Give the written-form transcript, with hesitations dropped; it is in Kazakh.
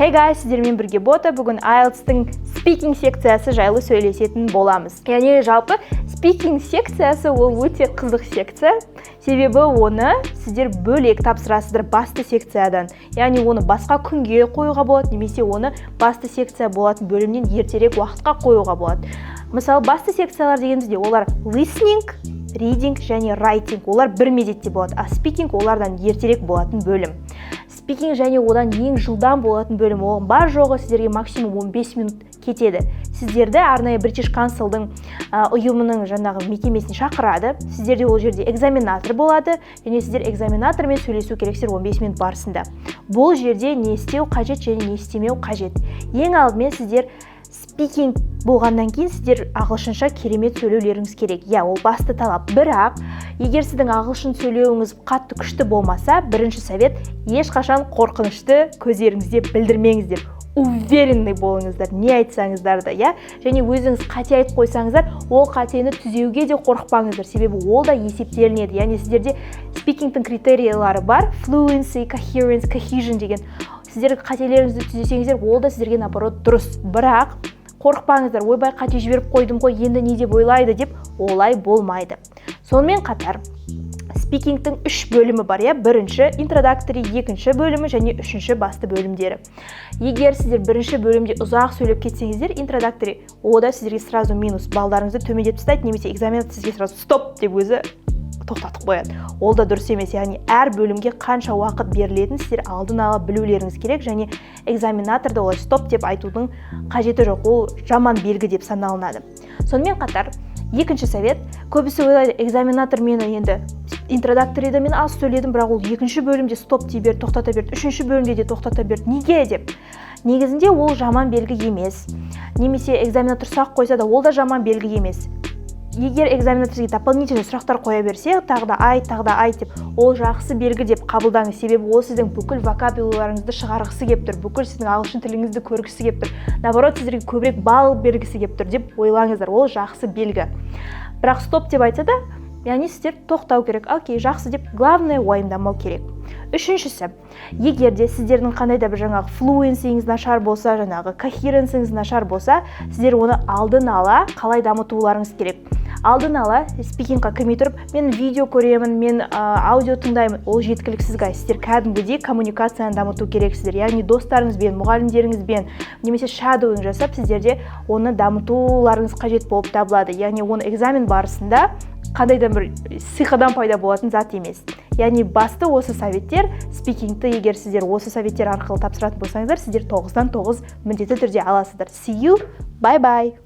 Hey guys, сіздермен бірге Бота. Бүгін IELTS-тың speaking секциясы жайлы сөйлесетін боламыз. Яғни жалпы speaking секциясы ол өте қызық секция, себебі оны сіздер бөлек тапсырасыздар басты секциядан. Яғни оны басқа күнге қоюға болады немесе оны басты секция болатын бөлімнен ертерек уақытқа қоюға болады. Мысалы, басты секциялар дегенімізде олар listening, reading және writing, олар бір мезетте болады, а speaking олардан ертерек болатын бөлім. Speaking және одан ең жылдам болатын бөлім, оған бар жоғы сіздерге максимум 15 минут кетеді. Сіздерді арнайы British Councilдың ұйымының жаңағы мекемесіне шақырады. Сіздерде ол жерде экзаменатор болады және сіздер экзаменатормен сөйлесу керексіздер 15 минут барысында. Бұл жерде не істеу қажет және не істемеу қажет? Ең алдымен, сіздер speaking болғаннан кейін сіздер ағылшынша керемет сөйлеулеріңіз керек, иә, ол басты талап. Бірақ егер сіздің ағылшын сөйлеуіңіз қатты күшті болмаса, бірінші совет: ешқашан қорқынышты көздеріңізде білдірмеңіздер, уверенный болыңыздар не айтсаңыздар да, иә. Және өзіңіз қате айтып қойсаңыздар, ол қатені түзеуге де қорықпаңыздар, себебі ол да есептелінеді. Яғни сіздерде speaking тің критерийлары бар: fluency, coherence, cohesion деген. Сіздер қателеріңізді түзесеңіздер, ол да сіздерге, наоборот, дұрыс. Бірақ қорықпаңыздар, «Ойбай, қате жіберіп қойдым ғой, енді не деп ойлайды?» деп, олай болмайды. Сонымен қатар speaking тің үш бөлімі бар, иә: бірінші introductory, екінші бөлімі және үшінші басты бөлімдері. Егер сіздер бірінші бөлімде ұзақ сөйлеп кетсеңіздер, introductory, о да сіздерге сразу минус, балдарыңызды төмендетіп тастайды немесе экзаменатор сізге сразу «стоп» деп өзі тоқтатып қояды. Ол да дұрыс емес. Яғни әр бөлімге қанша уақыт берілетінін сіздер алдын ала білулеріңіз керек және экзаменаторды олай «стоп» деп айтудың қажеті жоқ, ол жаман белгі деп саналынады. Сонымен қатар екінші совет: көбісі ойлайды, экзаменатор мені енді introductory да мен аз сөйледім, бірақ ол екінші бөлімде «стоп» дей берді, тоқтата берді, үшінші бөлімде де тоқтата берді, неге деп. Негізінде ол жаман белгі емес немесе экзаменатор сұрақ қойса да, ол да жаман белгі емес. Егер экзаменатор сізге дополнительный сұрақтар қоя берсе, «тағы да айт, тағы да айт» деп, ол жақсы белгі деп қабылдаңыз, себебі ол сіздің бүкіл vocabulary ңызды шығарғысы келіп тұр, бүкіл сіздің ағылшын тіліңізді көргісі келіп тұр, наоборот, сіздерге көбірек балл бергісі келіп тұр деп ойлаңыздар. Ол жақсы белгі. Бірақ «стоп» деп айтса да, яғни сіздер тоқтау керек, «окей, жақсы» деп, главное, уайымдамау керек. Үшіншісі, егер де сіздердің қандай да бір жаңағы fluency іңіз нашар болса, жаңағы coherence іңіз нашар болса, сіздер оны алдын ала қалай дамытуларыңыз керек? Алдын ала speaking қа кірмей тұрып, мен видео көремін, мен аудио тыңдаймын, ол жеткіліксіз, guys. Сіздер кәдімгідей коммуникацияны дамыту керексіздер, яғни достарыңызбен, мұғалімдеріңізбен немесе shadowing жасап, сіздерде оны дамытуларыңыз қажет болып табылады. Яғни оны экзамен барысында қандай да бір сиқырдан пайда болатын зат емес. Яғни басты осы советтер. Speaking ті егер сіздер осы советтер арқылы тапсыратын болсаңыздар, сіздер 9-дан 9 міндетті түрде аласыздар. See you, bye bye.